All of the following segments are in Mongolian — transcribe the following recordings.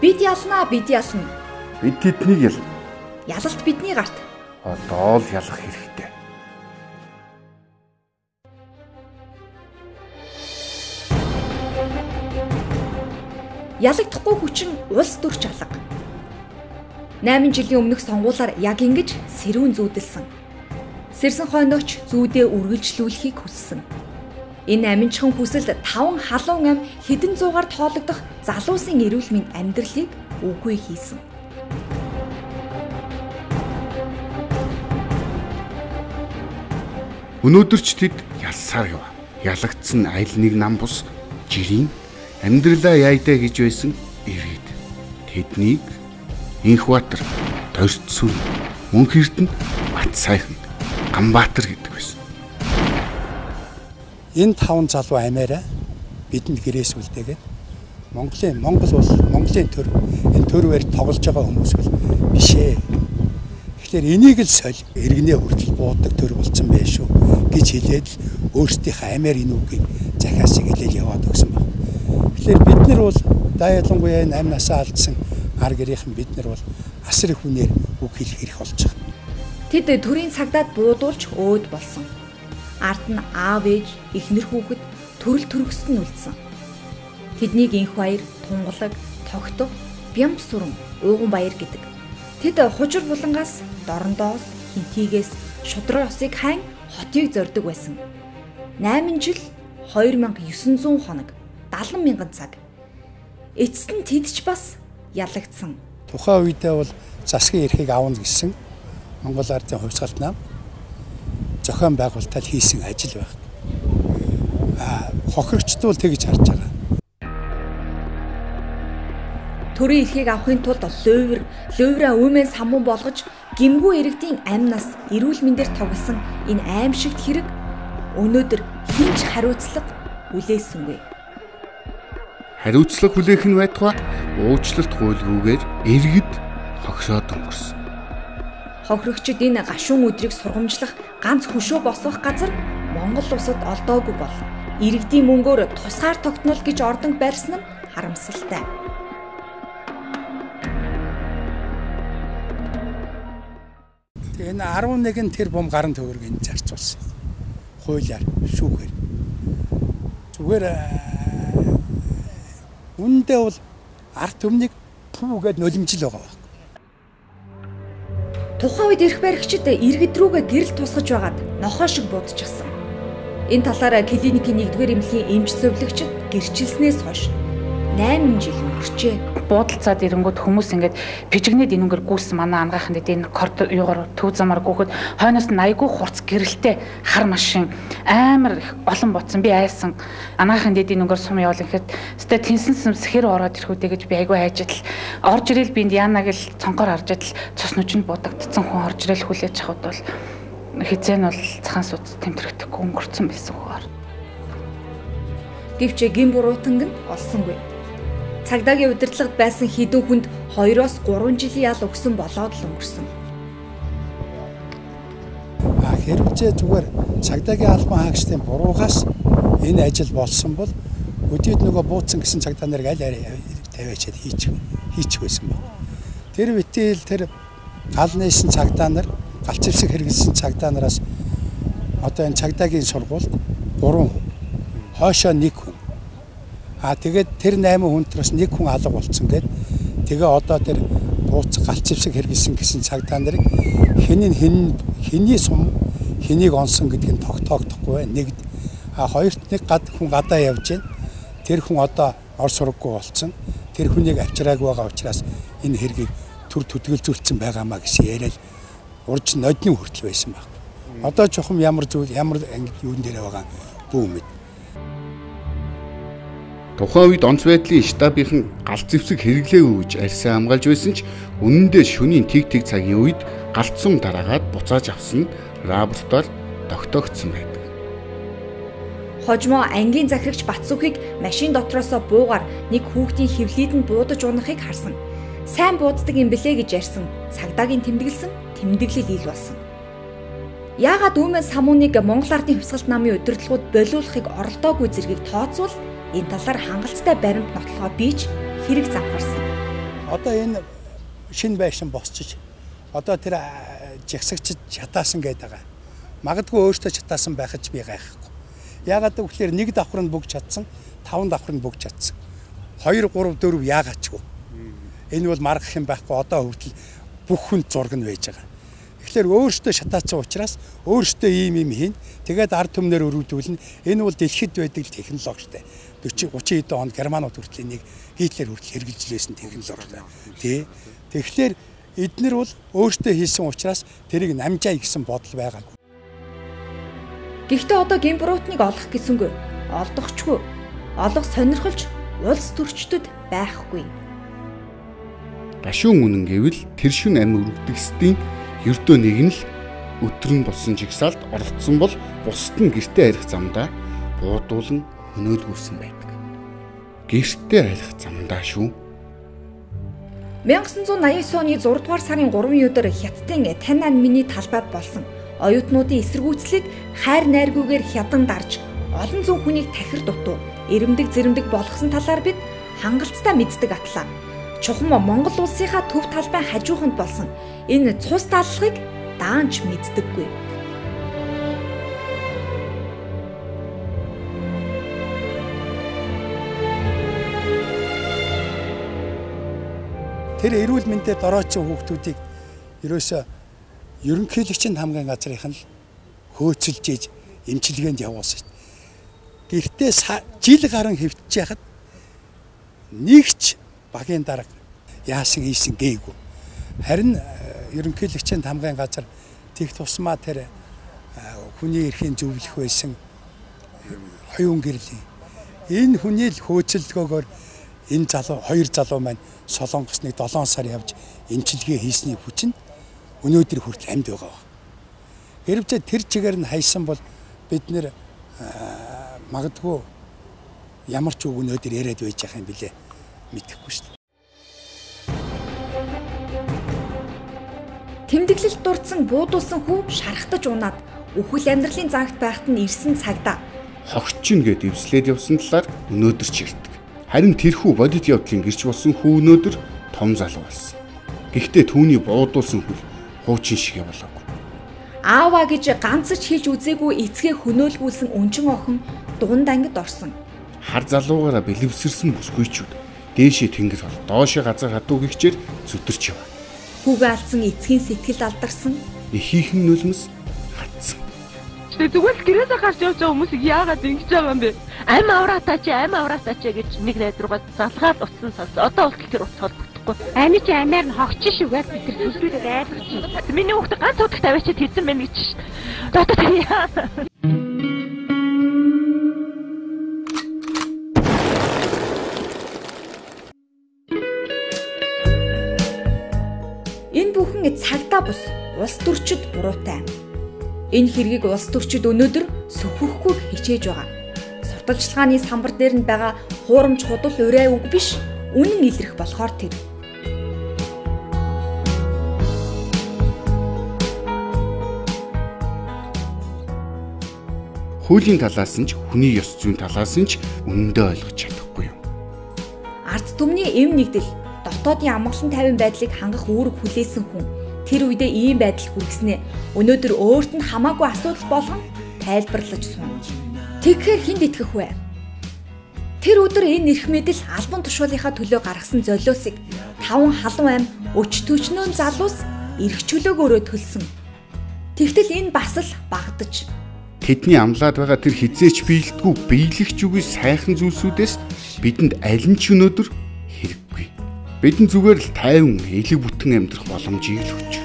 Бид ялнаа, бид ялна. Бид тэднийг ялна. Ялалт бидний гарт. Одоо л ялах хэрэгтэй. Ялагдахгүй хүчин улс төрч алга. 8 жилийн өмнөх сонгуулиар яг ингэж сэрүүн зүүдэлсэн. Сэрсэн хойнооч зүүдээ үргэлжлүүлэхийг хүссэн. Энэ аминчхан хүсэл 5 халуун ам хэдэн зуугаар тоологдох залуусын эрүүл мэнд амьдралыг үгүй хийсэн. Өнөөдөр ч тэд ялсаар яв. Ялагдсан аль нэг нам бус жирийн амьдралаа яйдаа гэж байсан иргэд. Тэднийг Инхбаатар, Торцсүр, Мөнх Эрдэнэ, Батсайхан, Ганбаатар гэдэг байсан. Энэ 5 залуу амиараа бидэнд гэрээс үлдээгээд Монгол бол Монголын төр энэ төрвээр тоглож байгаа хүмүүс бол биш ээ. Тэгэхээр энийг л соль иргэнээ хүртэл буудаг төр болсон байх шүү гэж хэлээд л өөрсдийнхээ амиар энэ үгийг захиасыг хэлээд яваад өгсөн баг. Тэгэхээр бид нар бол ялангуяа энэ амь насаа алдсан ар гэрийнхэн бид нар бол асар их үнээр үг хэлэх хэрэг болж байгаа. Тэд төрийн цагдаад буудуулж өөд болсон. Ард нь аав ээж, эхнэр хүүхэд, төрөл төрөксөд нь үлдсэн. Тэднийг Инх баяр, Тунгалаг, Тогтох, Бямб сүрэн, Ууган баяр гэдэг. Тэд хужир булангаас, Дорондоос, Хинтигээс шудраг ёсыг хайн хотыг зорддог байсан. 8 жил 2900 хоног, 70 мянган цаг. Эцэст нь тэд ч бас ялагдсан. Тухайн үедээ бол засгийн эрхийг авна гэсэн Монгол Ардын хувьсгалт нам зохион байгуулалтаар хийсэн ажил байх. Хохирогчд бол тэгж харж байгаа. Төрийн эрхийг авахын тулд луйвраа өмнө самун болгож гимгүү иргэдийн амь нас эрүүл мэндээр тоглосон энэ аимшигт хэрэг өнөөдөр хэн ч хариуцлага хүлээсэнгүй. Хариуцлага хүлээх нь байтугай уучлалт гуйлгүйгээр иргэд хохироод өнгөрсөн. Хохирогчид энэ гашуун өдрийг сургамжлах ганц хөшөө босгох газар Монгол улсад олдоогүй бол иргэдийн мөнгөөр тусгаар тогтнол гэж ордонг барьсан нь харамсалтай. Энэ 11 тэрбум гарan төгрөг энэ зарцуулсан. Хуулиар, шүүхээр. Зүгээр үүндээ бол ард түмнийг пүүгээд нулимжил байгаа байхгүй. Тухайн үед эрх баригчид иргэд рүүгээ гэрэл тусгаж байгаад нохой шиг будчихсан. Энэ талаар клиникийн 1-р эмнэлгийн эмч зөвлөгчд гэрчилснээс хойш 8 жил өнгөрчээ. Буудалцаад ирэнгүүт хүмүүс ингээд пижигнээд энүүгээр гүйсэн манай ангаахан дэд энэ корд юугаар төв замаар гүөхөд хойноос нь айгүй хурц гэрэлтэй хар машин амар их олон ботсон. Би айсан. Ангаахан дэд энүүгээр сум явуул гэхэд өстой тэнсэн сүмс хэр ороод ирэх үү гэж би айгүй айжтал орж ирэл би энд яана гэл цонхоор харж идэл цус нүжинд будагдсан хүн орж ирэл хүлээж авахд бол хизээ нь бол цахан суд тэмтрэхтэхгүй өнгөрцөн байсан хөөр. Гэвч гин буруутанг нь олсонгүй. Цагдаагийн удирдлагад байсан хэдэн хүнд 2-3 жилийн ял өгсөн болоод л өнгөрсөн. Хэрвээ зүгээр цагдаагийн албан хаагчдын буруугаас энэ ажил болсон бол өдөрт нөгөө бууцсан гэсэн цагдаа нарыг аль арай тавиачаад хийчих байсан баг. Тэр битэл тэр гал нээсэн цагдаа нар, галц зэвсэг хэрэглэсэн цагдаа нараас одоо энэ цагдаагийн сургуульд 3 хүн, хойшоо 1 хүн. Тэгээд тэр 8 хүнтрээс нэг хүн алга болцсон гээд тэгээ одоо тэр бууц галц зэвсэг хэрэглэсэн гэсэн цагдаа нарыг хэний сум хэнийг онсон гэдг нь тогтоогдохгүй байна. Нэгд хоёрт нэг хүн гадаа явж байна. Тэр хүн одоо ор сургаггүй болцсон. Тэр хүнийг авчираагүй байгаа учраас энэ хэргийг төр түтгэлзүүлсэн байгаамаа гэсэн яриад урж нодны хүртэл байсан баг. Одоо чухам ямар зүйл ямар юун дээр байгаа бүү мэд. Тухайн үед онц байдлын штабынхан галт зэвсэг хэрэглээгүй гэж арьсаа хамгаалж байсан ч үнэн дээр шөнийн тэг цагийн үед галт сум дараагаад буцааж авсан нь рапортоор тогтоогдсон байдаг. Хожмоо ангийн захирагч Батсүхийг машин дотроосоо буугаар нэг хүүхдийн хөвлийдэнд буудаж унахыг харсан. Сайн бууддаг юм блэ гэж ярьсан. Цагдаагийн тэмдэглэсэн тэмдэглэл ил болсон. Яагаад Үмэн самууныг Монгол Ардын хувьсгалт намын удирдлагууд болиулахыг оролдоогүй зэргийг тооцвол энэ талаар хангалттай баримт нотлохоо бийж хэрэг замхарсан. Одоо энэ шинэ байшин босчиж одоо тэр жагсагчид шатаасан гэдэг байгаа. Магадгүй өөртөө шатаасан байхад ч би гайхахгүй. Яагаад гэвэл нэг давхар нь бүгд чадсан, 5 давхар нь бүгд чадсан. 2 3 4 яагаачгүй. Энэ бол маргах юм байхгүй. Одоо хүртэл бүх хүнд зураг нь байж байгаа. Тэгэхээр өөртөө шатаацсан учраас өөртөө ийм юм хийн. Тэгээд ард түмнэр өрөвдүүлнэ. Энэ бол дэлхийд байдаг технологи штэ. 40 30 хэдэн онд германууд хүртэл энийг Гитлер хүртэл хэрэгжилсэн технологи штэ. Тий. Тэгэхээр эднэр бол өөртөө хийсэн учраас тэрийг намжаа гэсэн бодол байгаагүй. Гэхдээ одоо гэм буруутныг олох гэсэнгүй. Олдохчгүй. Олох сонирхолч улс төрчдөд байхгүй. Гашуун үнэн гэвэл тэр шүн амь өргөдөгсдийн ердөө нэг нь л өтөр нь болсон жигсаалд оролцсон бол бусд нь гэртээ харих замдаа буудуулан хөнөөлгүүлсэн байдаг. Гэртээ харих замдаа шүү. 1989 оны 6 дугаар сарын 3-ны өдөр Хятадын Тананмины талбайд болсон оюутнуудын эсэргүүцлийг хайр найргүйгээр хядан дарж олон зуун хүнийг тахир дутуу, эрэмдэг зэрэмдэг болгосон талаар бид хангалттай мэддэг атлаа. Чухам Монгол улсынхаа төв талбайн хажууханд болсон энэ цус даалгыг даанч мэддэггүй. Тэр эрүүл мэндэд орооцсон хүүхдүүдийг ерөөсөө ерөнхийлөгчийн хамгаан газрынх нь хөөцөлж ээж эмчилгээнд явуулсан шүү дээ. Гэхдээ жил гарan хэвтэж яхад нэгч багийн дарга яасан ийсэн гээгүй. Харин ерөнхийлөгчийн хамгаан газар тех тусмаа тэр хүний эрхийн зөвлөх байсан оюун гэрлийн энэ хүний л хөөцөлдгөөгөөр энэ залуу хоёр залуу маань Солонгос нэг 7 сар явж эмчилгээ хийсний хүч нь өнөөдөр хүртэл амьд байгаа. Хэрвээ тэр чигээр нь хайсан бол бид нэр магадгүй ямар ч үг өнөөдөр яриад байж байгаа юм билээ мэдэхгүй шүү дээ. Тэмдэглэлд дурдсан буудуулсан хүү шархтаж унаад үхэл амьдралын зангт байхад нь ирсэн цагдаа хогчин гэд эвслээд явсан талаар өнөөдөр ч ярьдаг. Харин тэрхүү бодит явдлын гэрч болсон хүү өнөөдөр том залуу болсон. Гэхдээ түүний буудуулсан хөл хуучин шиг явуулаагүй. Аава гэж ганц ч хэлж үзээгүй эцгээ хөнөөлгүүлсэн өнчин охин дунд ангид орсон. Хар залуугаараа бэлэвсэрсэн бүсгүйчүүд дээшээ тэнгэр бол доошоо газар хадуу гихчээр зүтэрч яв. Хүүгээ алдсан эцгийн сэтгэл алдарсан. Эхийнхэн нулимс хатсан. Тэгээ зүгээр л гэрээсээ гарч явж байгаа хүмүүсийг яагаад ингэж байгаа юм бэ? Ам авраатаа чи ам авраатаа чи гэж нэг найз руугаа залгаад утсан сонс. Одоо болтол тэр утас холбогдохгүй. Ами чи амиар нь хогч шүгээд бид тэр сүлбэрээр айлгаж чинь. Миний хүүхдээ ганц удах тавиачаад хийсэн байна гэж. Одоо тэр яа. Энэ бүхэн цагдаа бус улс төрчид буруутай. Энэ хэргийг улс төрчид өнөөдөр сөхөхгүй хичээж байгаа. Сурталчилгааны самбар дээр нь байгаа хуурамч худал урай үг биш, үнэн илрэх болохоор тэр. Хуулийн талаас нь ч хүний ёс зүйн талаас нь ч үнэндээ ойлгож чадахгүй юм. Ард түмний эм нэгдэл дотоодын амгалан тайван байдлыг хангах үүрэг хүлээсэн хүн тэр үедээ ийм байдал хүргэснээ өнөөдөр өөрт нь хамаагүй асуудал болгон тайлбарлаж сууна. Тэгэхээр хүнд итгэх вэ? Тэр өдөр энэ эрх мэдэл албан тушаалынхаа төлөө гаргасан золиосыг 5 халуун ам өч төчнөөн залуус эрх чөлөөгөөрөө төлсөн. Тэгтэл энэ бас л багадаж. Тэдний амлаад байгаа тэр хизээч биелдэггүй биелэгч үгүй сайхан зүйлсүүдээс бидэнд аль нь ч өнөөдөр хэрэггүй. Бидэнд зүгээр л тайван элэг бүтэн амьдрах боломжийг л өгч.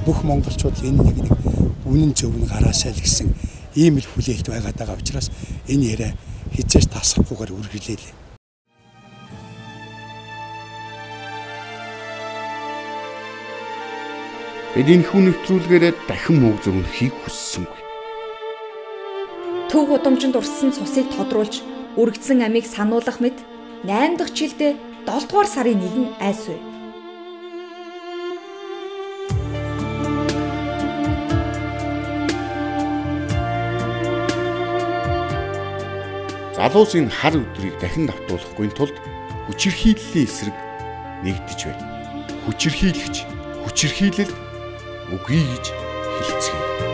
Бүх монголчууд энэ нэг нэг үнэн зөв нь гараасай л гэсэн ийм л хүлээлт байгаад байгаа учраас энэ яриа хизээч тасрахгүйгээр үргэлжлээлээ. Бид энэ хүн нэвтрүүлгээрээ дахин мууг зөөнөхийг хүссэнгүй. Төв гудамжинд урссан цусыг тодруулж үргэцэн амийг сануулах мэт 8 дахь жилдээ 7 дугаар сарын 1 айс вэ. Залуус энэ хар өдрийг дахин давтуулахгүй тулд хүчирхийллийн эсрэг нэгдэж байна. Хүчирхийлэгч хүчирхийлэлд үгүй гэж хэлцгээе.